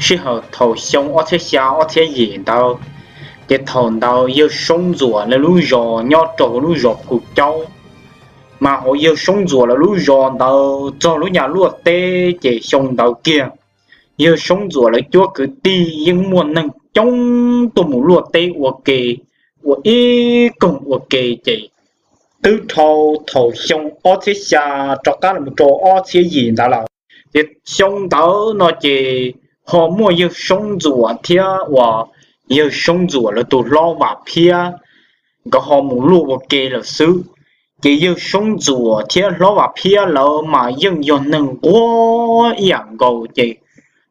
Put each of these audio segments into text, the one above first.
sij hawm thaum xyoo ob txhiab xya ob txhiab yim ntawd, ces thaum ntawd yawg Soob Ntxuam lawv lub zos nyob rau hauv lub zos Phu Caub, mas hauv yawg Soob Ntxuam lawv lub zos ntawd txog lub nyuag luaj teb ces xyoo ntawd kiag, yawg Soob Ntxuam lawv cuab kwv tij yeej muaj neeg coob tuaj mus luaj teb ua ke, ua ib koog ua ke ces twb dhau thaum xyoo ob txhiab xya rov qab los rau ob txhiab yim ntawd lawm. Ces xyoo ntawd no ces ho muaj yawg Soob Ntxuam thiab uas yawg Soob Ntxuam lawv tus hlob Vam Phiab, nkawd ho mus luaj ua ke lawm xwb. Ces yawg Soob Ntxuam thiab hlob Vam Phiab lawv mas yeej yog neeg nquag ib yam nkaus ces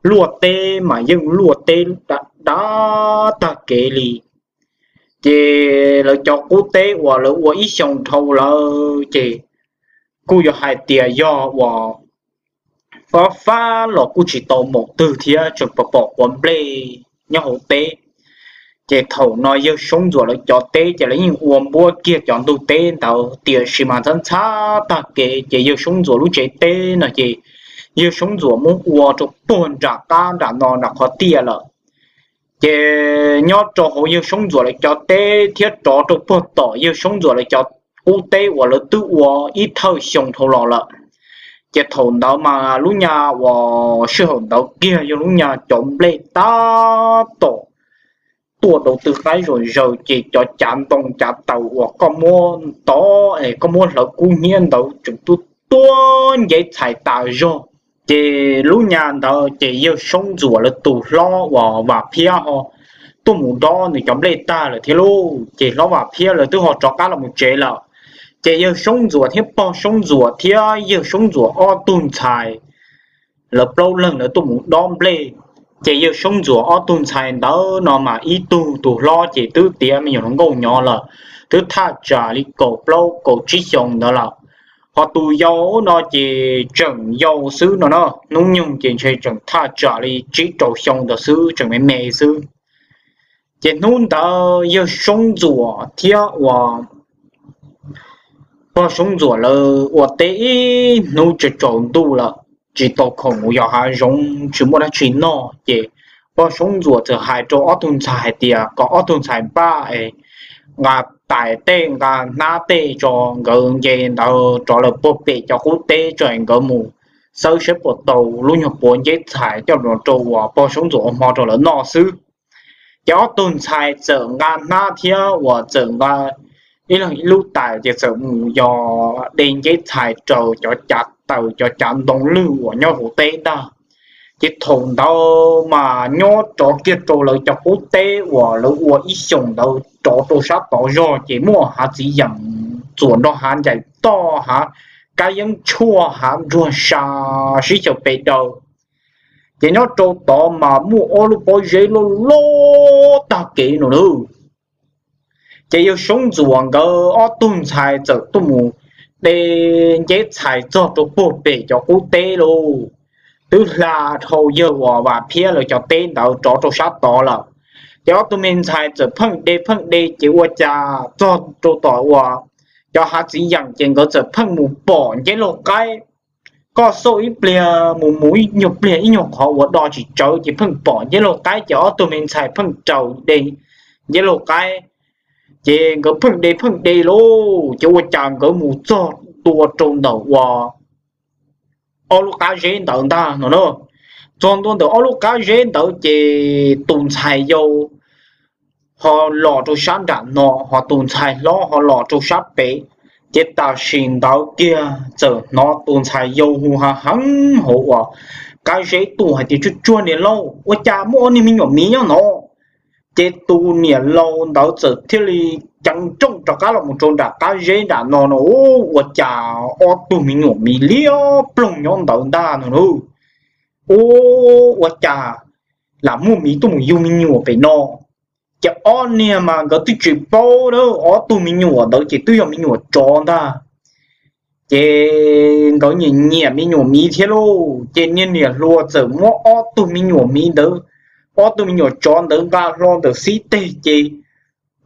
luaj teb mas yeej luaj teb dav tag kev li. Ces lawv cov qub teb uas lawv ua ib xyoo dhau lawm ces kuj yog hais tias yog uas fab fab los kuj tsis tau maum twg thiab tseem pom pom quav nplej nyob hauv teb. Ces thaum no yawg Soob Ntxuam lawv cov teb ces lawv yeej ua npuab kiag cov ntug teb ntawd, tiam sis mas ntxhab ntxhab tag kev ces yawg Soob Ntxuam lub tsev teb no ces yawg Soob Ntxuam muab ua rau puag nram qab nram no nram qhov tiaj lawm. Ces nyob rau hauv yawg Soob Ntxuam lawv cov teb thiab rov rau puag tom yawg Soob Ntxuam lawv cov qub teb uas lawv twb ua ib thawj xyoo dhau los lawm. Ces thaum ntawd mas lub nyuag uas sij hawm ntawd kiag yog lub nyuag cov nplej tab tom tuaj dau tw qaib zom zaws ces cov cav ntoo cav taws uas koj muab ntov es koj muab hlawv kub hnyiab ntawd tseem tuaj tuab nceb txhais tas zog. Ces lub nyuag ntawd ces yawg Soob Ntxuam lawv tus hlob uas Vam Phiab ho tuaj mus dob nws cov nplej tag lawm thiab lauj. Ces hlob Vam Phiab lawv twb ho rov qab los mus tsev lawm. Ces yawg Soob Ntxuam thiab pog Soob Ntxuam thiab yawg Soob Ntxuam ob tug ntxhais lawv plaub leeg lawv tuaj mus dob nplej. Ces yawg Soob Ntxuam ob tug ntxhais ntawd no mas ib tug tus hlob ces twb tiav me nyuam hluas nkauj nyob lawm, twb thaj tsam li kaum plaub kaum tsib xyoos ntawd lawm. Ho tus yau no ces tseem yau xwb no na, hnub nyoog ces ntshe tseem thaj tsam li tsib rau xyoo ntawd xwb, tseem me me xwb. Ces hnub ntawd yawg Soob Ntxuam thiab uas pog Soob Ntxuam lawv ua teb ib hnub tsaus tsaus ntuj lawm, tsis tau khoom mus yos hav zoov tsis muaj dab tsi noj. Ces pog Soob Ntxuam txawm hais rau ob tug ntxhais hais tias kom ob tug ntxhais npaj es nqa tais tej nqa hnab tej tso, nkawd nce ntawd rov lawm puag pem cov qub teb tso es nkawd mus xawb saib puas tau lub nyuag puav nceb txhais coj los rau uas pog Soob Ntxuam ua hmo rau lawv noj xwb. Ces ob tug ntxhais txawm nqa hnab thiab uas txawm nqa ib leeg ib lub tais ces txawm mus yos de nceb txhais raws cov cav taws cov cav ntoo lwj uas nyob hauv teb ntag. Ces thaum ntawd mas nyob rov kiag rau lawv cov qub teb uas lawv ua ib xyoos ntawd rov rau sab tod zog ces muaj hav txiv yeem txuas nrog hav ncaim toj hav kab yeeb tshuaj hav ntsuag sa sib xyaw pes daws. Ces nyob rau tod mas muaj ob lub pob zeb loj loj tag kev no lauj. Ces yawg Soob Ntxuam nkawd ob tug ntxhais txawm tuaj mus de nceb txhais txog rau puag pem cov qub teb lauj. Twb hla dhau yawg uas Vam Phiab lawv cov teb ntawd rov rau sab tod lawm. Ces ob tug me ntxhais txawm pheej de pheej de ces ua cas txog rau tom uas cov hav txiv yeem ces nkawd txawm pheej mus pom nceb laug qaib. Koj xauj ib pliag mus mus ib nyuag pliag ib nyuag qhov uas do tsis tsawv ces pheej pom nceb laug qaib ces ob tug me ntxhais pheej raws de nceb laug qaib. Ces nkawd pheej de pheej de lauj ces ua cas nkawd mus txog ntua rau ntawm uas ob lub qab zeb ntawd ntag no na. Txog ntua ntawm ob lub qab zeb ntawd ces tus ntxhais yau ho los rau sab nram no ho tus ntxhais hlob ho los rau sab pem. Ces tam sim ntawd kiag txawm hnov tus ntxhais yau hu ha heev hauv uas qab zeb tuaj hais tias, Tsuag tsuag niam laus, ua cas muaj ob niag me nyuam miv nyob no? Ces tus niam laus ntawd txawm thiaj li ceev nrooj rov qab los mus rau nram qab zeb nram no no, ua cas ob tug me nyuam miv liab ploog nyob ntawd ntag no lauj. Ua cas lam muaj miv tuaj mus yug me nyuam pem no? Ces ob niag mas nkawd twb tsis paub na, ob tug me nyuam ntawd ces twb yog me nyuam tsov ntag. Ces nkawd nyiam nyiam me nyuam miv thiab lauj, ces niag niam hluas txawm muab ob tug me nyuam miv ntawd, ob tug me nyuam tsov ntawd nqa hlo ntawm xib teg ces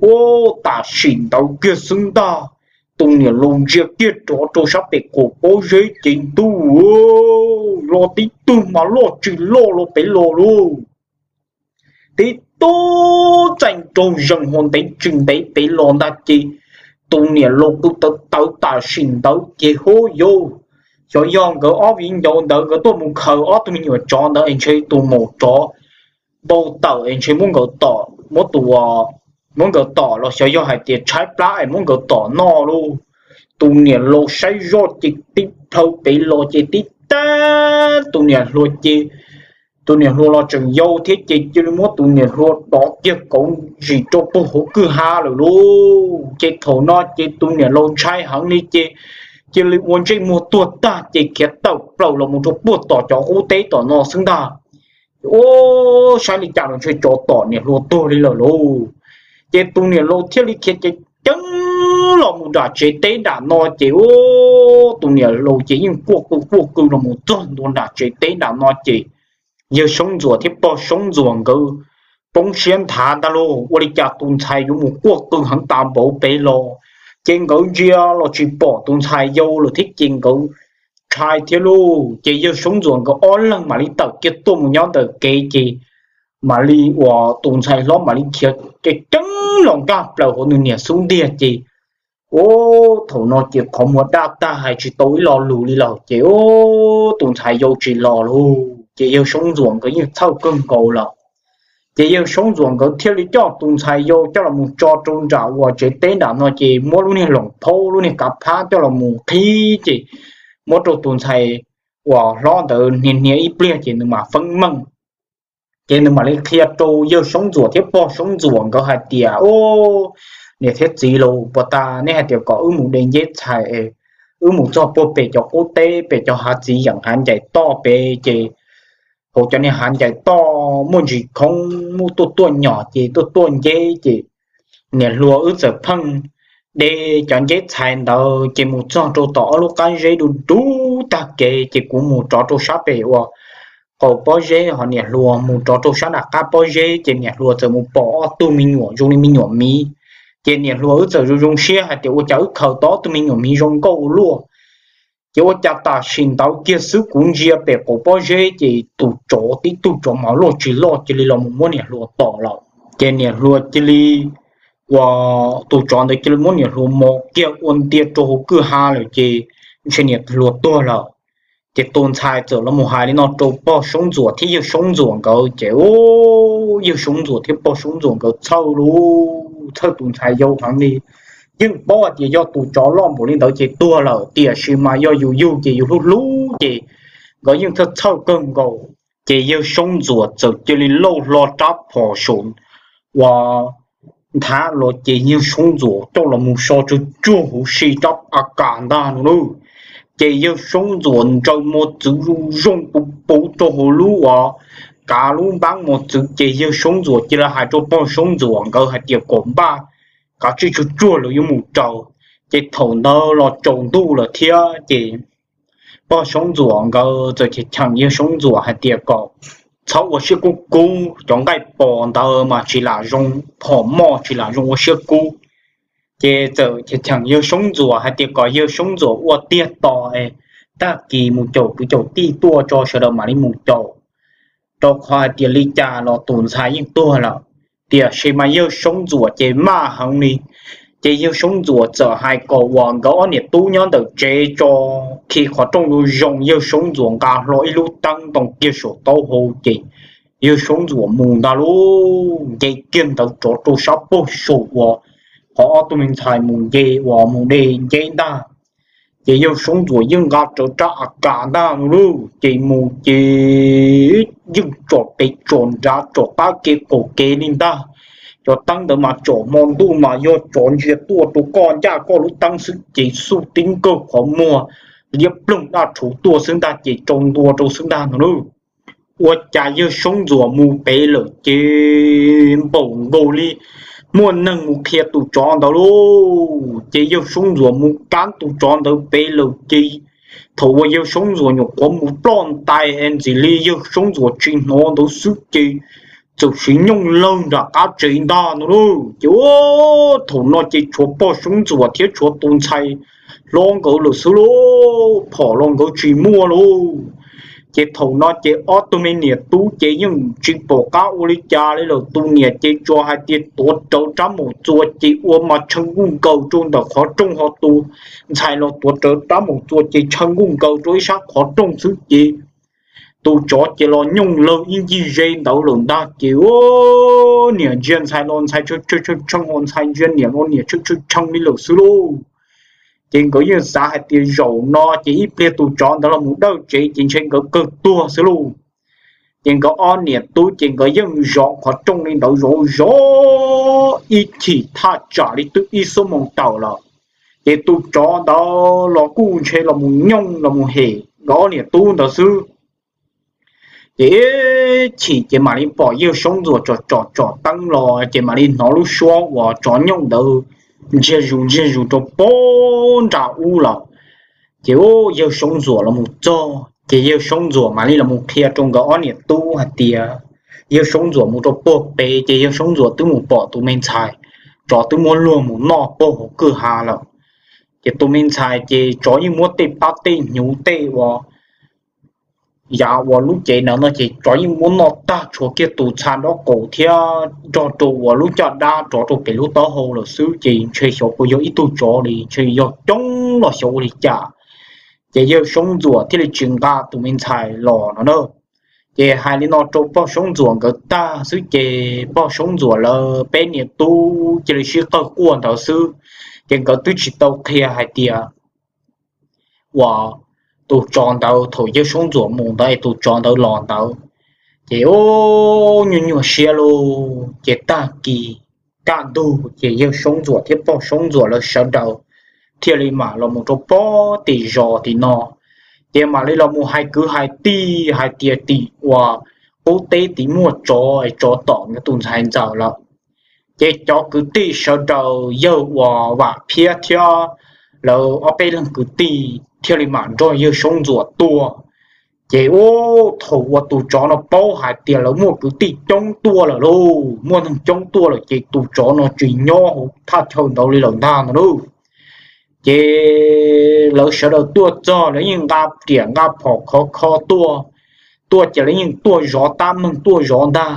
ua tam sim ntawd kiag xwb ntag, tus niam laus ntsia kiag rov rau sab pem qaum pob zeb ces ntuj, los tib tug mas loj tsis loj los pem los lauj. tib tug txaij nraug zees hos ntev tsis ntev pem los ntag ces tus niam laus qw tawv tawv tam sim ntawd ces hub yus, xyov yog nkawd ob viv ncaus ntawd nkawd tuaj mus khaws ob tug me nyuam tsov ntawd es ntshe tus maum tsov npau taws es ntshe muab nkawd tom, muab tus, muab nkawd tom los xyov yog hais tias tshaib plab es muab nkawd tom noj lauj. Tus niam laus saib zoj ces tib plhaw pem los ces tib tag tus niam hluas ces tus niam hluas los tseem yau thiab ces cia li muab tus niam hluas dov kiag kauv zim rau puag hauv kwj ha lawm lauj. Ces thaum no ces tus niam laus ntshai heev li ces cia li ua ntsej muag tuag tag ces khiav tawm plaws los mus rau puag tom cov qub teb tom no xwb ntag. Ua saib li cas los ntshe tsov tom niam hluas tuag li lawm lauj. Ces tus niam laus thiaj li khiav ceev ceev los mus nram tsev teb nram no ces ua tus niam laus ces yeej quaj qw quaj qw los mus txog ntua nram tsev teb nram no ces yawg Soob Ntxuam thiab pog Soob Ntxuam nkawd poob siab nthav ntag lauj. Ua li cas tus ntxhais yuav mus quaj qw heev tas npaum pem los, ces nkawd ntsia los tsis pom tus ntxhais yau lawm thiab ces nkawd ntshai thiab lauj. Ces yawg Soob Ntxuam nkawd ob leeg mam li tawm kiag tuaj mus nyob ntawm kev ces mam li uas tus ntxhais hlob mam li khiav ceev ceev los nkag plaws hauv nws niam xub ntiag ces ua thaum no ces qhov muag daj tag hais tsis tau ib lo lus li lawm ces ua tus ntxhais yau tsis los lauj. Ces yawg Soob Ntxuam nkawd yeej txhawj kawg nkaus lawm. Ces yawg Soob Ntxuam nkawd thiaj li coj tus ntxhais yau coj los mus tso rau nram uas tsev teb nram no ces muab lub niag loos phaub lub niag kav phab coj los mus qhib ces muab rau tus ntxhais uas hlob ntawd hnia hnia ib pliag ces nws mam feeb meej. Ces nws mam li qhia rau yawg Soob Ntxuam thiab pog Soob Ntxuam nkawd hais tias, Niam thiab txiv lauj, puas tas neb hais tias kom wb mus de nceb txhais, wb mus txog puag pem cov qub teb pem cov hav txiv yeem hav ncaim toj pem ces hauv cov niag hav ncaim toj muaj ntsis khoob muaj tuaj tuaj nyom ces tuaj tuaj nceb ces niam hluas wb txawm pheej de cov nceb txhais ntawd ces mus txog rau tom ob lub qab zeb du du tag kev ces kuv mus rov rau sab pem uas qaum pob zeb ho niam hluas mus rov rau sab nram qab pob zeb ces niam hluas txawm mus pom ob tug me nyuam zoo li me nyuam miv. Ces niam hluas wb txawm zoo zoo siab hais tias ua cas wb khaws tau ob tug me nyuam miv zoo nkauj ua luaj. Ces ua cas tam sim ntawd kiag xwb kuv ntsia pem qaum pob zeb ces tus tsov tib tug tsov mas luaj tsis loj cia li los mus muab niam hluas tom lawm. Ces niam hluas cia li, uas tus tsov ntawd cia li muab niam hluas mos kiag ua ntia rau hauv kwj ha lawm ces ntshe niam hluas tuag lawm. Ces tus ntxhais txawm los mus hais li no rau pog Soob Ntxuam thiab yawg Soob Ntxuam nkawd ces yawg Soob Ntxuam thiab pog Soob Ntxuam nkawd txhawj lauj, txhawj tus ntxhais yau heev li. Yeej paub hais tias yog tus tsov loj npaum li ntawd ces tuag lawm, tiam sis mas yog yus yug ces yus hlub hlub ces nkawd yeej txhawj txhawj kawg nkaus. Ces yawg Soob Ntxuam txawm cia li lauj hlo rab phom saum uas nthav los ces yawg Soob Ntxuam coj los mus so tsuag tsuag huv si rab a kas ntag no lauj. Ces yawg Soob Ntxuam ntsaws mos txwv zoo zoo puv puv rau hauv lub uas kav lub npab mos txwv ces yawg Soob Ntxuam cia li hais rau pog Soob Ntxuam nkawd hais tias kom npaj kav tsij tsuag tsuag lawv yuav mus raws. Ces thaum ntawd los tsaus ntuj lawm thiab ces pog Soob Ntxuam nkawd txawm cheem yawg Soob Ntxuam hais tias kom txhob ua siab kub kub, cov nqaij pos ntawd mas tsis lam zoo, phom moj tsis lam zoo ua siab kub. Ces txawm cheem yawg Soob Ntxuam hais tias kom yawg Soob Ntxuam ua tiag tos es tag kis mus caum kwv caum tij tuaj tso sawv daws mam li mus caum, rau qhov hais tias li cas los tus ntxhais yeej tuag lawm. Tiam sis mas yawg Soob Ntxuam ces maj heev li. Ces yawg Soob Ntxuam txawm hais kom uas nkawd ob niam tub nyob ntawm tsev tso, khi qhov rooj zoo zoo, yawg Soob Ntxuam nqa hlo ib lub teeb ntoo kiag saum taub hau ces yawg Soob Ntxuam mus ntag lauj. Nce kiag ntawd rov rau sab puag saum uas qhov ob tug me ntxhais mus nce uas mus de nceb ntag. Ces yawg Soob Ntxuam yeej nqa rawv rab a kas ntag no lauj, ces mus ces yeej tsom pem tsom nrad tsom qab kev qaum kev li ntag. Cov teeb ntawd mas tsom hmo ntuj mas yog tsov ntsia tuaj rau koj ncaj koj lub teeb xwb ces xub tib nkawg qhov muag liab ploog daj rhuv tuaj xwb ntag ces tsau ntua rau xwb ntag no lauj. Ua cas yawg Soob Ntxuam mus pem lawm ces npaum nkaus li muaj neeg mus qhia tus tsov ntawd lauj. Ces yawg Soob Ntxuam mus kab tus tsov ntawd pem lawm ces thaum uas yawg Soob Ntxuam nyuam qhuav mus ploj ntais es ntxim li yawg Soob Ntxuam tsis hnov ntawd xwb ces txawm siv nyooj lawg nram qab tsev ntag no lauj. Ces thaum no ces tshuav pog Soob Ntxuam thiab tshuav tus ntxhais hlob nkawd lawm xwb lauj, phom los nkawd tsis muaj lauj. Ces thaum no ces ob tug me niam tub ces yeej tsis pom qab ua li cas li lawm. Tus niam ces tsuas hais tias tuav rawv rab maum txuas ces ua mas tshee nkuj nkaus rau ntawm qhov rooj, ho tus ntxhais los tuav rawv rab maum txuas ces tshee nkuj nkaus rau ib sab qhov rooj xwb ces tus tsov ces los nyooj lawg ib ncig ze ntawd lawm ntag. Ces niam ntsia ntxhais los ntxhais tshee tshee tshee, ho ntxhais ntsia niam los niam tshee tshee tshee li lawm xwb lauj. Ces nkawd yeej xav hais tias zaum no ces ib pliag tus tsov ntawd los mus dawj tsev ces ntshe nkawd kawg tuag xwb lauj. Ces nkawd ob niam tub ces nkawd yeej zov qhov rooj li ntawd zov zov ib chim thaj tsam li twb ib xuab moos tawm lawm. Ces tus tsov ntawd los kuj ntshe los mus nyooj los mus hem nkawd ob niam tub ntawd xwb. Ces ib chim ces mam li pom yawg Soob Ntxuam tsom tsom tsom teeb los ces mam li hnov lub suab uas tsov nyooj ntawd ntsiag zus ntsiag zus rau pem nram ub lawm. Ces yawg Soob Ntxuam los mus txog ces yawg Soob Ntxuam mam li los mus qhia rau nkawd ob niam tub hais tias yawg Soob Ntxuam mus rau puag pem ces yawg Soob Ntxuam twb mus pom tus me ntxhais tsov twb muab luag mus noj puag hauv kwj ha lawm. Ces tus me ntxhais ces tsov yeej muab tej pab tej hnyuv tej ua yav uas lub cev ntawd no ces tsov yeej muab noj tag, tshuav kiag tus txha nraub qaum thiab nrog rau uas lub caj dab rov rau pem lub taub hau lawm xwb. Ces ntshe xyov puas yog ib tug tsov li, ntshe yog coob los xyov ua li cas. Ces yawg Soob Ntxuam thiaj li tsis nqa tus me ntxhais los no na. Ces hais li no rau pog Soob Ntxuam nkawd tag xwb ces pog Soob Ntxuam lawv peb niam tub cia li sib qawg quaj ntawd xwb. Ces nkawd twb tsis tau qhia hais tias uas tus tsov ntawd thaum yawg Soob Ntxuam mus ntawd es tus tsov ntawd los ntawd. Ces nyuaj nyuaj siab lauj, ces tag kis kaj ntug ces yawg Soob Ntxuam thiab pog Soob Ntxuam lawv sawv daws thiaj li mam los mus rau pog tim zos tim no. Ces mam li los mus hais kwv hais tij hais tias tim uas qub teb tid muaj tsov es tsov tom nkawd tus ntxhais ntxawm lawm. Ces cov kwv tij sawv daws yawg uas Vam Phiab thiab lawv ob peb leeg kwv tij thiaj li mam nrog yawg Soob Ntxuam tuaj. Ces ub, thaum uas tus tsov no paub hais tias lawv muaj kwv tij coob tuaj lawm lauj, muaj neeg coob tuaj lawm ces tus tsov no tsis nyob hauv thaj chaw ntawd li lawm ntag no lauj. Ces lawv sawv daws tuaj txog lawv yeej nqa riam nqa phom khov kho tuaj, tuaj ces lawv yeej tuaj zov tab meeg tuaj zov ntag.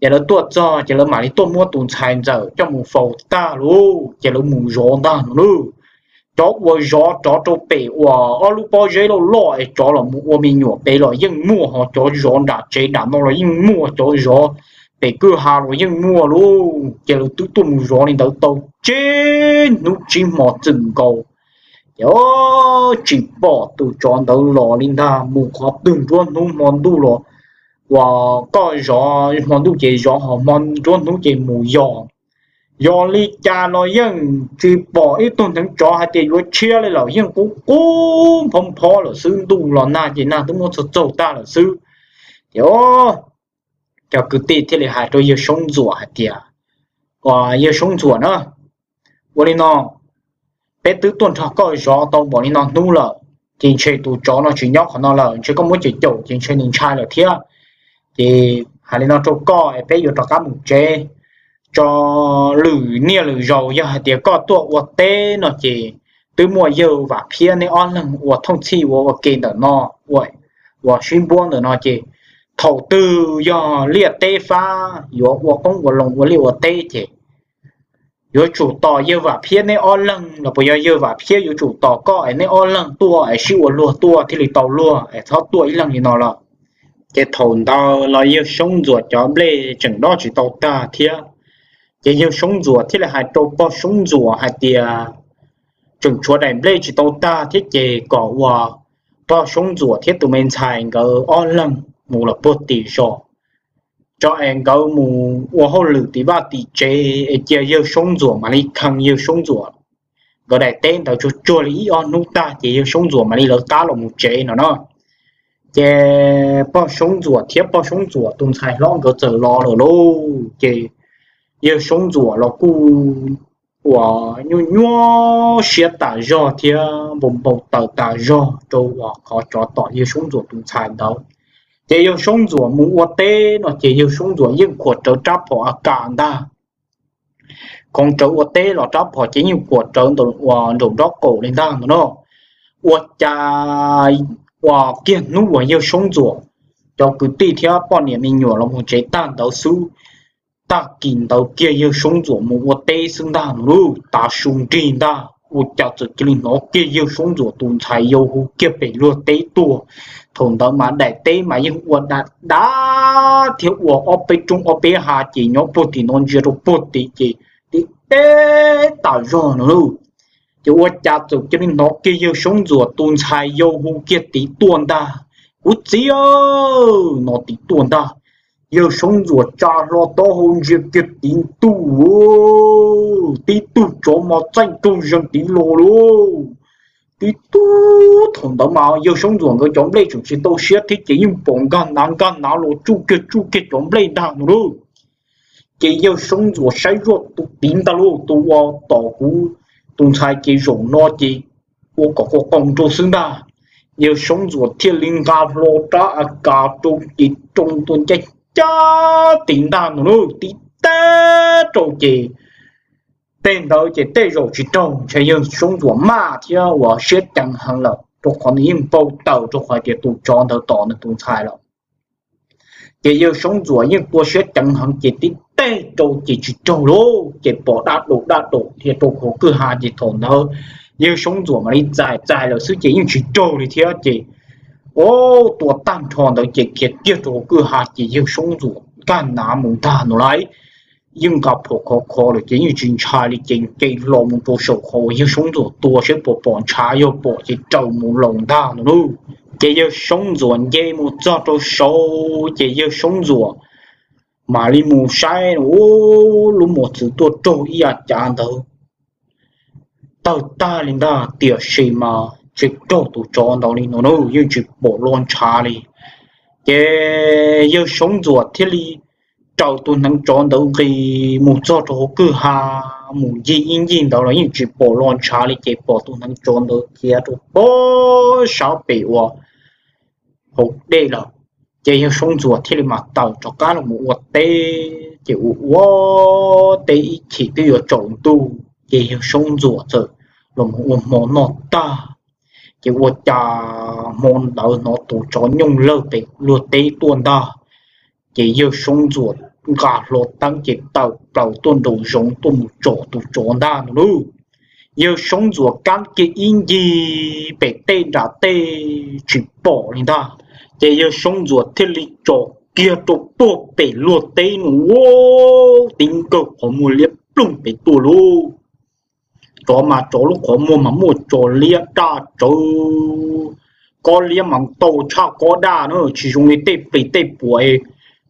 Ces lawv tuaj txog ces lawv mam li tuaj muab tus ntxhais ntxawm coj mus faus tag lauj, ces lawv mus zov ntag no lauj. Cov uas zov rov rau pem uas ob lub pob zeb loj loj es tsov los mus ua me nyuam pem los yeej muaj, ho cov zov nram tsev nram no los yeej muaj, cov zov pem kwj ha los yeej muaj lauj. Ces lawv twb tuaj mus zov li ntawd tau tsib hnub tsib hmo txwm nkaus, ces tsis pom tus tsov ntawd los li ntag. Mus qhov twg nruab hnub hmo ntuj los uas koj zov hmo ntuj ces zov, ho hmo nruab hnub ces mus yos. Yos li cas los yeej tsis pom ib tug hneev tsov hais tias yuav tshiab li lawm, yeej qub qub nphov nphov lawm xwb, ntuj los nag ces nag twb muab txog txaug tag lawm xwb. Ces cov kwv tij thiaj li hais rau yawg Soob Ntxuam hais tias, uas yawg Soob Ntxuam na, ua li no, peb twb tuaj nrog koj zov tau npaum li no hnub lawm, ces ntshe tus tsov no tsis nyob qhov no lawm, ntshe koj muab caum caum ces ntshe nws ntshai lawm thiab. Ces hais li no rau koj es peb yuav rov qab mus tsev. Tso lwm niaj lwm zaus yog hais tias koj tuaj ua teb no ces twb muaj yawg Vam Phiab neb ob leeg ua thooj txhij ua ua ke ntawm no, ua sib npuab ntawm no ces thaum twg yog liaj teb fab yuav ua qoob ua loo ua liaj ua teb ces yuav tsum tos yawg Vam Phiab neb ob leeg los puas yog yawg Vam Phiab yuav tsum tos koj es neb ob leeg tuaj es sib ua luag tuaj thiaj li tau luag es txhob tuaj ib leeg li no lawm. Ces thaum ntawd los yawg Soob Ntxuam cov nplej tseem dob tsis tau tag thiab. Ces yawg Soob Ntxuam thiaj li hais rau pog Soob Ntxuam hais tias tseem tshuav daim nplej tsis tau tag thiab ces kom uas pog Soob Ntxuam thiab tus me ntxhais nkawd ob leeg mus los puag tim zos, tso es nkawd mus ua hauj lwm tim vaj tim tsev es cia yawg Soob Ntxuam mam li khee yawg Soob Ntxuam nkawd daim teb ntawd tsuag tsuag li ib ob hnub tag ces yawg Soob Ntxuam mam li lawv qab los mus tsev no na. Ces pog Soob Ntxuam thiab pog Soob Ntxuam tus ntxhais hlob nkawd txawm los lawm lauj. Ces yawg Soob Ntxuam los kuj uas nyuaj nyuaj siab tas zog thiab npau npau taws tas zog rau uas qhov tsov tom yawg Soob Ntxuam tus ntxhais ntawd. Ces yawg Soob Ntxuam mus ua teb no ces yawg Soob Ntxuam yeej khuam rawv rab phom a kas ntag. Khoov rawv ua teb los rab phom ces yeej khuam rawv ntawm uas nraum nrob qaum li ntag no na. Ua cas Ua kiag hnub uas yawg Soob Ntxuam cov kwv tij thiab poj niam me nyuam los mus tsev tag ntawd xwb, tag kis ntawd kiag yawg Soob Ntxuam mus ua teb xwb ntag no lauj. Tav su nrig ntag ua cas txawm cia li hnov kiag yawg Soob Ntxuam tus ntxhais yau hu kiag pem luag teb tuaj. Thaum ntawd mas daim teb mas yeej ua dav dav thiab ua ob peb roob ob peb hav ces nyob puag tim no ntsia rau puag tid ces tib teb tas zog no lauj. Ces ua cas txawm cia li hnov kiag yawg Soob Ntxuam tus ntxhais yau hu kiag tid tuaj ntag. Kuv txiv aw, no tid tuaj ntag. Yawg Soob Ntxuam tsa hlo taub hau ntsia kiag tid ntuj, tib tug tsov mos txaij raug zeeg tid los lauj. Tib tug thaum ntawd mas yawg Soob Ntxuam nkawd cov nplej tseem tsis tau siab thiab ces yeej pom nkag nav nkag nav los tsuj kiag tsuj kiag cov nplej ntag no lauj. Ces yawg Soob Ntxuam saib zoj tus tid ntag lauj, tus uas tom kuv tus ntxhais ces zaum no ces ua kom qau qau rau xwb ntag. Yawg Soob Ntxuam thiaj li nqa hlo rab a kas rau ces rau ntua ncaj ncaj tid ntag no lauj, tib teb rau ces tej ntawd ces tej zaum tsis raug, ntshe yawg Soob Ntxuam maj thiab uas siab ceev heev lawm rau qhov nws yeej npau taws rau qhov tias tus tsov ntawd tom nws tus ntxhais lawm. Ces yawg Soob Ntxuam yeej tua siab ceev heev ces tib teg rau ces tsis raug lauj, ces pom daj daum daj daum dhia rau hauv kwj ha ces thaum ntawd yawg Soob Ntxuam mam li txais txais lawm xwb ces yeej tsis raug li thiab ces, o, tua tag nrho ntawd ces khiav kiag rau hauv kwj ha ces yawg Soob Ntxuam nkag nav mus ntag no lauj. Yeej nqa phom khov kho lawm ces yeej tsis ntshai li ces nce hlo mus rau saum qhov uas yawg Soob Ntxuam tua saib puas pom ntshav, yog pom ces raws mus laus ntag no lauj. Ces yawg Soob Ntxuam nce mus txog rau saud ces yawg Soob Ntxuam mam li mus saib, u, lub mos txwv tuaj raug ib yav cav ntawd tawg tag li ntag, tiam sis mas tsis raug tus tsov ntawd li no na, yeej tsis pom lo ntshav li. Ces yawg Soob Ntxuam thiaj li raws tus hneev tsov ntawd nqis mus txog rau hauv kwj ha, mus ncig ib ncig ntawd los yeej tsis pom lo ntshav li ces pom tus hneev tsov ntawd khiav rau pem sab pem uas hauv dej lawm. Ces yawg Soob Ntxuam thiaj li mam tawm rov qab los mus ua teb, ces ua ua teb ib chim twb yuav tsaus ntuj ces yawg Soob Ntxuam txawm los mus ua hmo noj tag. Ces ua cas hmo ntawd hnov tus tsov nyooj lawg pem luag teb tuaj ntag. Ces yawg Soob Ntxuam nqa hlo teeb ces tawm plaws tuaj nraum zoov tuaj mus tsom tus tsov ntag no lauj. Yawg Soob Ntxuam kab kiag ib ncig pem tej nram tej tsis pom li ntag. Ces yawg Soob Ntxuam thiaj li tsom kiag rau puag pem luag teb no, tib nkaug qhov muag liab ploog pem tuaj lauj. Tsov mas tsov lub qhov muag mas muaj tso liab daj tsawv, kob liab mas ntau tshaj kob daj na, tsis zoo li tej plis tej puam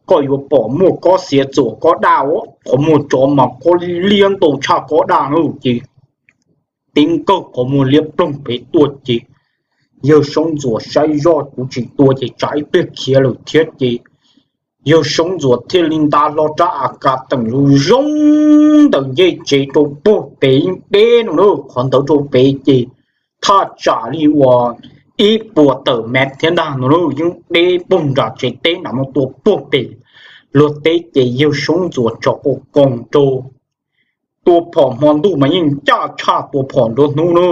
koj yuav pom muaj kob xiav txuam kob daj, qhov muag tsov mas kob liab ntau tshaj kob daj na ces tib nkaug qhov muag liab ploog pem tuaj ces yawg Soob Ntxuam saib zoj kuv tsis tua ces tsam ib pliag khiav lawm thiab ces yawg Soob Ntxuam thiaj li nta hlo rab a kas teem zoo zoo ntawm ncej tsev rau puag pem yeej deb no na, qhov ntawd rau pem ces thaj tsam li uas ib puas tawm mev thiab ntag no na, yeej deb puag nram tsev teb nram no tua puag pem luag teb ces yawg Soob Ntxuam tso qau koos rau. Tua phom hmo ntuj mas yeej ncaj tshaj tua phom nruab hnub na.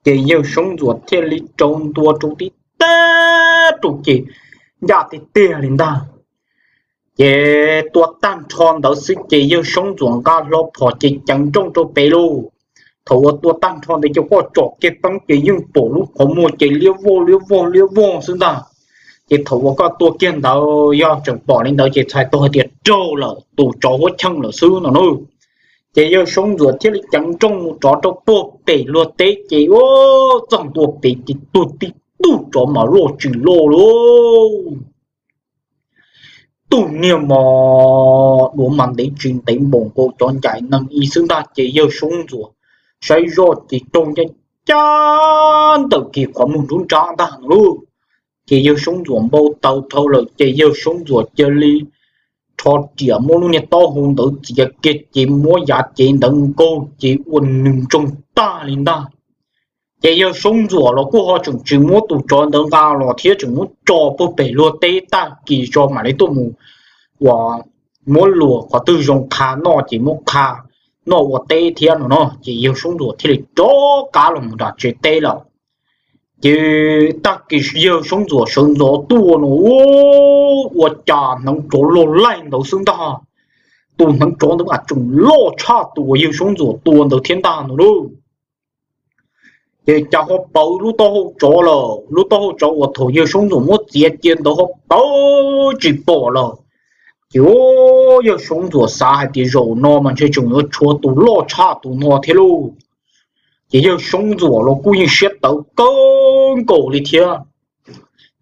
Ces yawg Soob Ntxuam thiaj li rau ntua rau tib teb rau ces ncaj tiag tiag li ntag. Ces tua tag nrho ntawd xwb ces yawg Soob Ntxuam nqa hlo phom ces ceev nrooj rau pem lauj. Thaum uas tua tag nrho ntawd ces koj tsom kiag teeb ces yeej pom lub qhov muag ces liab vog liab vog liab vog xwb ntag. Ces thaum uas koj tua kiag ntawd yog tseem pom li ntawd ces txhais tau hais tias raug lawm, tus tsov huab cheej lawm xwb no na. Ces yawg Soob Ntxuam thiaj li ceev nrooj mus rov rau puag pem luag teb ces txog ntua pem ces tuag tib tug tsov mas loj tsis loj lauj. Tug niag mos duav mas ntev tsis ntev npaum nkaus cov ncaim neeg ib xwb ntag ces yawg Soob Ntxuam saib zoj ces raug ncaj ncaj ntawm kiag qhov muag nruab nrab ntag no lauj. Ces yawg Soob Ntxuam npau taws dhau lawm ces yawg Soob Ntxuam cia li rho riam muab lub niag taub hau ntawd txiav kiag ces muab yav cev ntawd nkaug ces ua nws ntsoog tag li ntag. Ces yawg Soob Ntxuam los kuj ho tseem tsis muab tus tsov ntawd nqa los thiab tseem muab tso puag pem luag teb tag kis tso mam li tuaj mus uas muab luas qhov twg zoo qha noj ces muab qha noj ua teb thiab no no ces yawg Soob Ntxuam thiaj li rov qab los mus nram tsev teb lawm. Ces tag kis yawg Soob Ntxuam sawv ntxov tuaj no, ua cas hneev tsov loj laij ntawd xwb ntag. Tus hneev tsov ntawd mas tseem loj tshaj tus uas yawg Soob Ntxuam tua ntawd thiab ntag no lauj. Ces cas ho pawv lub taub hau tsov lawm, lub taub hau tsov uas thaum yawg Soob Ntxuam muab txiav cia ntawd ho pawv tsis pom lawm. Ces yawg Soob Ntxuam xav hais tias zaum no mas ntshe tseem yuav tshuav tus loj tshaj tus no thiab lauj. Ces yawg Soob Ntxuam los kuj yeej siab tawv kawg nkaus li thiab.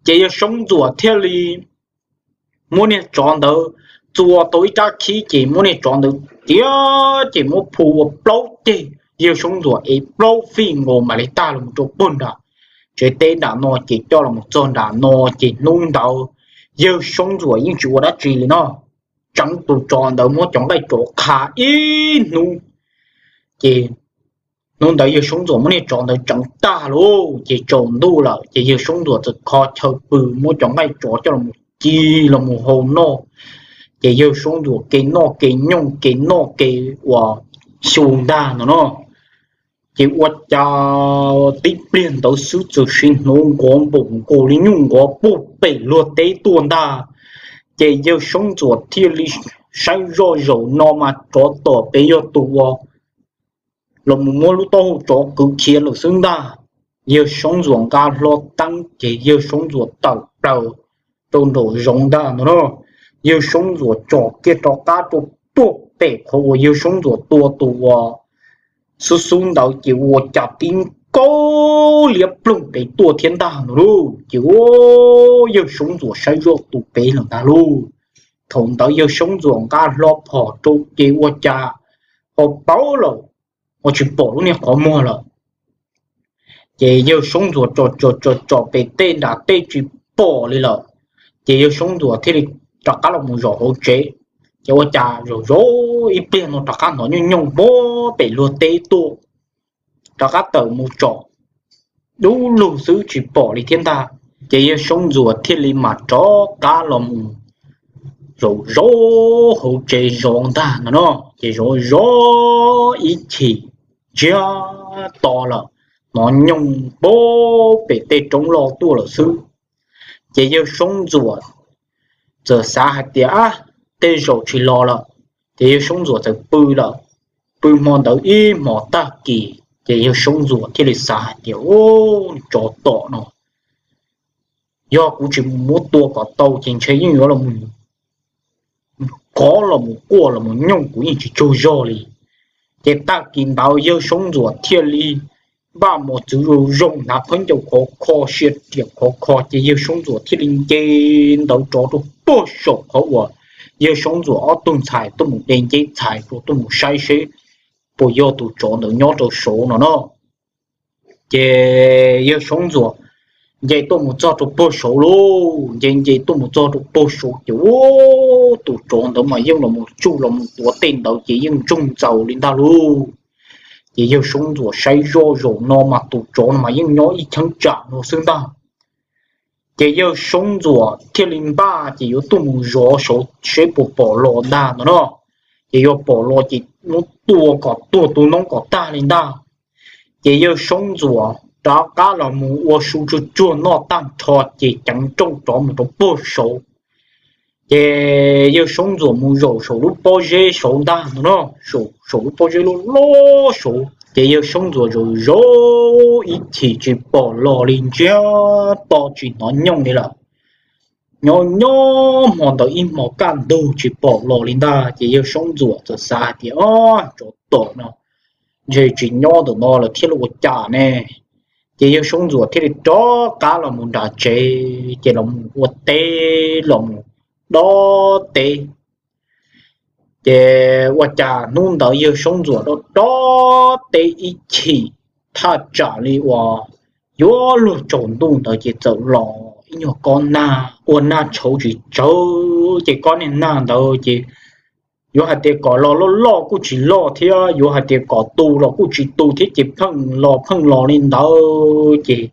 Ces yawg Soob Ntxuam thiaj li muab niag tsov ntawd txua tau ib rab khib, ces muab niag tsov ntawd tiav, ces muab phu ua plaub ceg. Yawg Soob Ntxuam ev plaub fij nkaus mam li tag los rau pag nram tsev teb nram no, ces coj los txog nram no. Ces hnub ntawd yawg Soob Ntxuam yeej tsis ua dab tsi li no, tseev tus tsov ntawd muab cov nqaij tsov qha ib hnub. Ces hnub ntawd yawg Soob Ntxuam muab niag tsov ntawd tseev tag lauj, ces tsaus ntuj lawm, ces yawg Soob Ntxuam txawm kho chaw pw, muab cov nqaij tsov coj los ci los mus hau noj. Ces yawg Soob Ntxuam ke noj ke nyooj, ke noj ke uas xyu ntag no no. Ces ua cas tib pliag ntawd xwb txawm sim hnov nqov npaum nkaus li nyuj nqov puag pem luag teb tuaj ntag. Ces yawg Soob Ntxuam thiaj li saib zoj, zaum no mas tsov tom pem yog tus uas los mus muab lub taub hau tsov kwv khiav lawm xwb ntag. Yawg Soob Ntxuam nqa hlo teeb, ces yawg Soob Ntxuam tawm plaws rau nraum zoov ntag no no. Yawg Soob Ntxuam tsom kiag rov qab rau puag pem qhov uas yawg Soob Ntxuam tua tus uas xub xub ntawd, ces ua cas tib nkaug liab ploog pem tuaj thiab ntag no lauj. Ces yawg Soob Ntxuam saib zoj tus pem lawm ntag lauj. Thaum ntawd yawg Soob Ntxuam nqa hlo phom rau ces ua cas ho paub lawm, ua tsis pom lub niag qhov muag lawm. Ces yawg Soob Ntxuam tsom tsom tsom pem tej nram tej tsis pom li lawm. Ces yawg Soob Ntxuam thiaj li rov qab los mus zaum hauv tsev. Ces ua cas zaum zaum ib pliag no rov qab hnov nyooj nyooj puag pem luag teb tuaj, rov qab tawm mus tsom dub lug xwb tsis pom li thiab ntag. Ces yawg Soob Ntxuam thiaj li mam rov qab los mus zaum zaum hauv tsev zov ntag no no. Ces zov zov ib chim ntsiag to lawm, hnov nyooj puag pem tej roob loj tuaj lawm xwb. Ces yawg Soob Ntxuam txawm xav hais tias, ab, tej zaum tsis los lawm. Ces yawg Soob Ntxuam txawm pw lawm. Pw hmo ntawd ib hmos tag kis ces yawg Soob Ntxuam thiaj li xav hais tias, u, tsov tom no, yog kuv tsis mus muab tua kom tau ces ntshe yeej yuav los mus kov los mus quaj los mus nyooj kuv yeej tsis tsaug zog li. Ces tag kis ntawd yawg Soob Ntxuam thiaj li npaj mos txwv zoo zoo, hnav khaub ncaws khov kho, sia riam khov kho, ces yawg Soob Ntxuam thiaj li nce ntawd rov rau puag saum qhov uas yawg Soob Ntxuam ob tug ntxhais tuaj mus de nceb txhais rau, tuaj mus saib seb puas yog tus tsov ntawd nyob rau saud no no. Ces yawg Soob Ntxuam nce tuaj mus txog rau puag saud lauj, nce nce tuaj mus txog rau puag saud ces, u, tus tsov ntawd mas yeej los mus tsuj los mus tuav tej ntawd ces yeej ntsoog ntxaus li ntag lauj. Ces yawg Soob Ntxuam saib zoj zaum no mas tus tsov no mas yeej nyob ib cheeb tsam no xwb ntag. Ces yawg Soob Ntxuam thiaj li npaj ces yuav tuaj mus zov saud seb puas pom los ntag no no. Ces yuav pom los ces muab tua kom tuag tu noob kom tag li ntag. Ces yawg Soob Ntxuam rov qab los mus ua su tsuag tsuag noj tag nrho ces ceev nrooj rov mus rau puag saud. Ces yawg Soob Ntxuam mus zaum saum lub pob zeb saud ntag no no, saum lub pob zeb loj loj saud. Ces yawg Soob Ntxuam zaum zaum ib chim tsis pom los li, ntsiag to tsis hnov nyooj li lawm. Nyob nyob hmo ntawd ib hmos kaj ntug tsis pom los li ntag, ces yawg Soob Ntxuam txawm xav hais tias, o, tsov tom no ntshe tsis nyob ntawm no lawm thiab los ua cas ne. Ces yawg Soob Ntxuam thiaj li rov qab los mus nram tsev, ces los mus ua teb los mus dob teb. Ces ua cas hnub ntawd yawg Soob Ntxuam dob dob teb ib chim, thaj tsam li uas yuav luag tsaus ntuj ntawd ces txawm los ib nyuag kob nag, ua nag tshauv tsis tsawv, ces kob niag nag ntawd ces yuav hais tias kom los loj loj kuj tsis loj thiab, yuav hais tias kom tu los kuj tsis tu thiab, ces pheej los pheej los li ntawd ces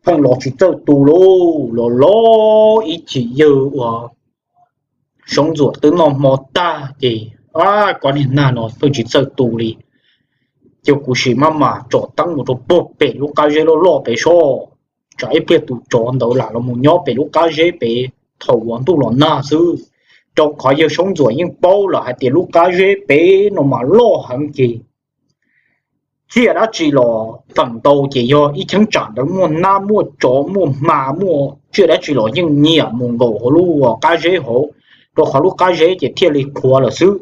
pheej los tsis txawj tu lauj. Los los ib chim yawg uas Soob Ntxuam twb noj hmo tag ces, a, kob niag nag no pheej tsis txawj tu li. cia kuv sim maj mam tsom teeb mus rau puag pem lub qab zeb loj loj pem soj. Tsam ib pliag tus tsov ntawd lam los mus nyob pem lub qab zeb pem thaum uas ntuj los nag xwb, rau qhov yawg Soob Ntxuam yeej paub lawm hais tias lub qab zeb pem no mas loj heev ces txhiaj dab tsi los feem ntau ces yog ib cheeb tsam ntawd muaj nab muaj tsov muaj hma muaj tsiaj dab tsi los yeej nyiam mus nkaum hauv lub qab zeb hauv, rau qhov lub qab zeb ces thiaj li qhuav lawm xwb.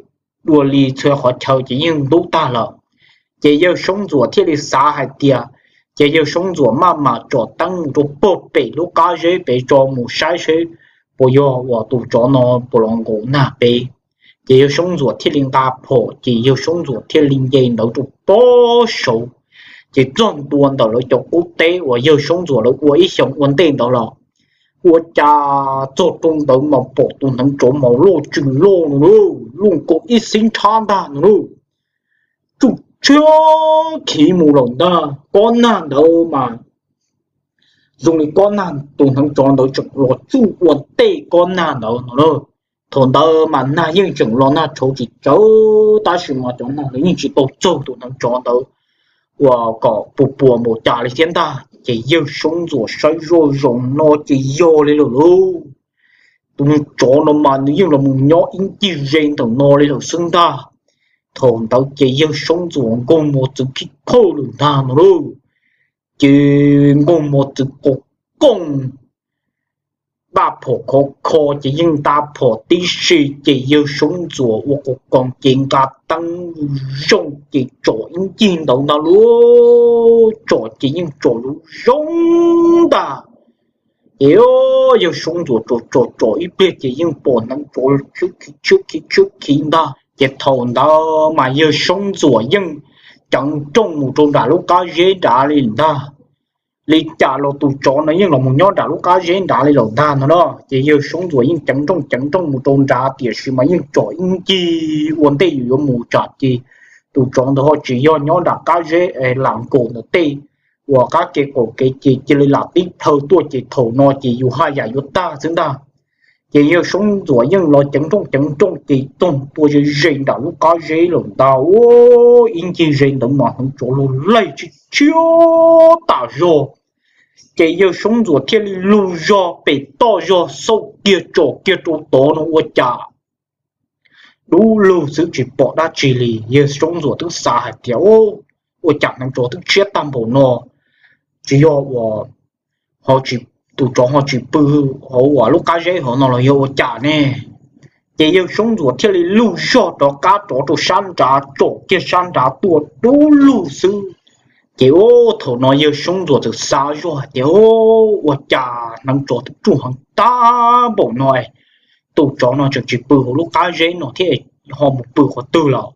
Dua li txhua qhov chaw ces yeej ntub tag lawm. Ces yawg Soob Ntxuam thiaj li xav hais tias, ces yawg Soob Ntxuam maj mam tsom teeb mus rau puag pem lub qab zeb pem tso mus saib seb puas yog uas tus tsov no puas los nkaum nag pem. Ces yawg Soob Ntxuam thiaj li nqa phom ces yawg Soob Ntxuam thiaj li nce ntawd rau pob saud. Ces txog ntua ntawm lawv cov qub teb uas yawg Soob Ntxuam lawv ua ib xyoos ua ntej ntawd los, ua cas txog rau ntawd mas pom tus hneev tsov mas loj tsw loj no lauj, loj nkaus ib xib nrhab ntag no lauj. Tsuj tshiab khiv mus lawm ntag. Kob nag ntawd mas zoo li kob nag, tus hneev tsov ntawd tseem los tsuj ua ntej kob nag ntawd no lauj. Thaum ntawd mas nag yeej tseem los nag tshauv tsis tsawv tab sis mas cov nag ntawd yeej tsis tau txaug tus hneev tsov ntawd uas kom puas puas npaum cas li thiab ntag. Ces yawg Soob Ntxuam saib zoj zoo no ces yog li lawm lauj. Tus tsov no mas nws yeej los mus nyob ib ncig ze ntawm no li lawm xwb ntag. Thaum ntawd ces yawg Soob Ntxuam nkaug mos txwv khib khawj lawm ntag no lauj. Ces nkaug mos txwv qos kooj, ntaj phom khov kho ces yeej nta phom tib si ces yawg Soob Ntxuam ua qos koos ces nqa teeb zoo ces tsom ib ncig ntawd ntag lauj. Tsom ces yeej tsom zoo zoo ntag. Ces yawg Soob Ntxuam tsom tsom tsom ib pliag ces yeej pom hneev tsov tshiab khiv tshiab khiv ntag. Ces thaum ntawd mas yawg Soob Ntxuam yeej ceev nrooj mus rau nram lub qab zeb nrad li ntag. Li cas los tus tsov no yeej los mus nyob nram lub qab zeb nrad li lawm ntag no na. Ces yawg Soob Ntxuam yeej ceev nrooj ceev nrooj mus rau nrad tiam sis mas yeej tsom ib ncig ua ntej yus yuav mus tsam ces tus tsov ntawd ho tsis yog nyob nram qab zeb, lam nkaum ntawm tej uas qab ke qaum kev ces cia li lam tib plhaw tuaj ces thaum no ces yus haj yam yuav tag xwb ntag. Ces yawg Soob Ntxuam yeej los ceev nrooj ceev nrooj ces txog tua ze ze nram lub qab zeb lawm ntag. Ib ncig ze ntawd mas hneev tsov lug laig tshiab tshiab tas zog. Ces yawg Soob Ntxuam thiaj li lug zog pem toj zog xauj kiag tsom kiag rau tod no ua cas dub lug xwb tsis pom dab tsi li. Yawg Soob Ntxuam twb xav hais tias, ua cas hneev tsov twb tshiab tag npaum no, tsis yog uas tus tsov ho tsis pw hauv uas lub qab zeb hauv no los yog ua cas ne? Ces yawg Soob Ntxuam thiaj li lug zog rov qab rov rau sab nrad tsom kiag sab nrad tuaj dub lug xwb. Ces thaum no yawg Soob Ntxuam txawm xav zog hais tias, ua cas hneev tsov twb ruaj heev tag npaum no, tus tsov no tseem tsis pw hauv lub qab zeb no thiab ho mus pw qhov twg lawm?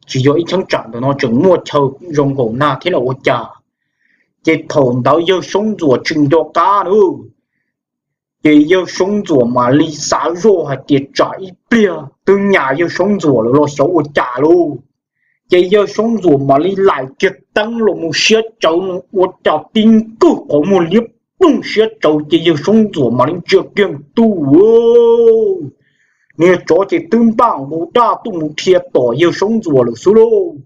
Tsis yog ib cheeb tsam ntawm no tseem muaj chaw zoo nkaum nag thiab los ua cas? Ces thaum ntawd yawg Soob Ntxuam tsis nco qab na. Ces yawg Soob Ntxuam mam li xav zoj hais tias tsam ib pliag twb nyas yawg Soob Ntxuam lawm los xyov ua cas lauj. Ces yawg Soob Ntxuam mam li laim kiag teeb los mus siab tsawv no ua cas tib nkwj qhov muag liab ploog siab tsawv ces yawg Soob Ntxuam mam li ntsia kiag ntuj, niag tsov ces twb npaj nqus daj tuaj mus dhia tom yawg Soob Ntxuam lawm xwb lauj.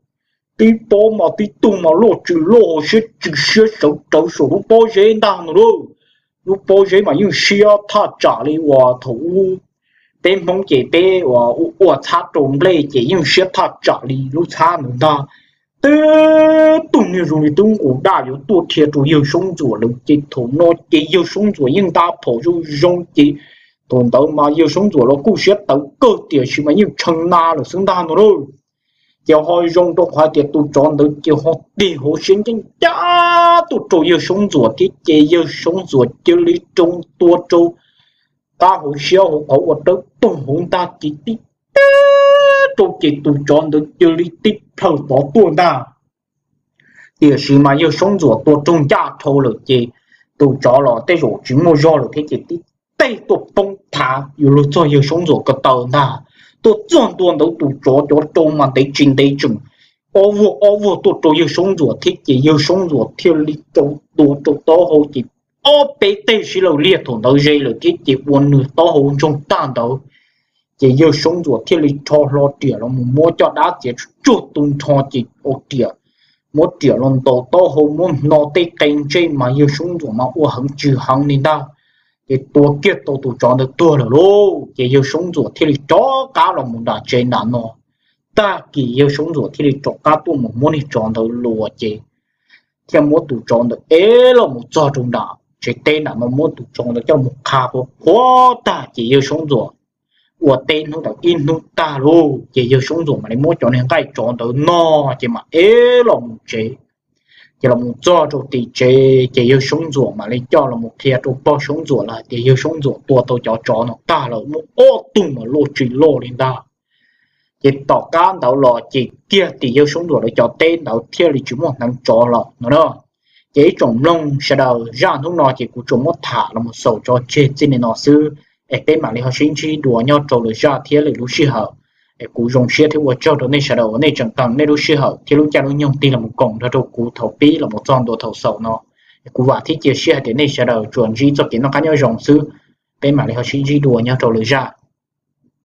Tib pob mas tib tug mas loj tsw loj hauv siab tsw siab sawv rawv saum lub pob zeb ntag no lauj. Lub pob zeb mas yeej siab thaj tsam li uas thaum ub peb Hmoob ces peb ua txhab rau nplej ces yeej siab thaj tsam li lub txhab ntawd ntag. Tib tug niag zoo li twb nqus daj yuav tuaj dhia rau yawg Soob Ntxuam lawm ces thaum no ces yawg Soob Ntxuam yeej nta phom zoo zoo ces thaum ntawd mas yawg Soob Ntxuam los kuj siab tawv kawg tiam sis mas yeej tshee na lawm xwb ntag no lauj. Ces ho zoo rau qhov tias tus tsov ntawd ces ho tig hauv siab ncaj ncaj tuaj rau yawg Soob Ntxuam thiab ces yawg Soob Ntxuam cia li rau tua rau qab hauv siab hauv qhov uas dawb paug hauv ntag ces tib teg rau ces tus tsov ntawd cia li tib plhaw tod tuaj ntag. Tiam sis mas yawg Soob Ntxuam tua raug ncaj dhau lawm ces tus tsov los tej zaum tsis muaj zog lawm thiab ces tib teg tuaj poob thav yuav luag txog yawg Soob Ntxuam ko taw ntag. Tuaj txog ntua ntawd tus tsov cov rau mas ntev tsis ntev tseem ob vuag ob vuag tuaj rau yawg Soob Ntxuam thiab ces yawg Soob Ntxuam thiaj li rau tua rau taub hau ces ob peb teg sib law liag thaum ntawd ze lawm thiab ces ua nws taub hau ntsoog tag ntawd. Ces yawg Soob Ntxuam thiaj li rho hlo riam los mus muab coj dab txiav tsuag tsuag tu nrho ces ua riam muab riam los ntaus taub hau, muab hno tej qe ntsej mas yawg Soob Ntxuam mas ua heev tsw heev li ntag. Ces tua kiag tau tus tsov ntawd tuag lawm lauj, ces yawg Soob Ntxuam thiaj li rov qab los mus nram tsev nram no. Tag kis yawg Soob Ntxuam thiaj li rov qab tuaj mus muab niag tsov ntawd luas ces thiaj muab tus tsov ntawd ev los mus txog rau nram tsev teb nram no, muab tus tsov ntawd coj mus qha qhuav qhuav tag ces yawg Soob Ntxuam ua teb hnub ntawd ib hnub tag lauj, ces yawg Soob Ntxuam mam li muab cov niag nqaij tsov ntawd no ces mam ev los mus tsev. Ces los mus txog rau tim tsev ces yawg Soob Ntxuam mam li coj los mus qhia rau pog Soob Ntxuam lawv hais tias yawg Soob Ntxuam tua tau cov tsov no tag lawm, muaj ob tug mas loj tsis loj li ntag. Ces tom qab ntawd los ces kiag tim yawg Soob Ntxuam lawv cov teb ntawd thiaj li tsis muaj hneev tsov lawm no na. Ces ib tsoom mloog sawv daws, zaj hnub no ces kuv tsuas muab tham los mus xaus tso tseg txij li no xwb, es peb mam li ho sib ntsib dua nyob rau lwm zaj thiab lwm lub sij hawm. Es kuv zoo siab thiab ua tsaug rau nej sawv daws uas nej tseem qee nej lub sij hawm thiab lub caij lub nyoog tig los mus koom nrog rau kuv thaum pib los mus txog ntua thaum xaus no. Es kuv vam thiab cia siab hais tias nej sawv daws tsuas ntsib txoj kev noj qab nyob zoo xwb. Peb mam li ho sib ntsib dua nyob rau lwm zaj.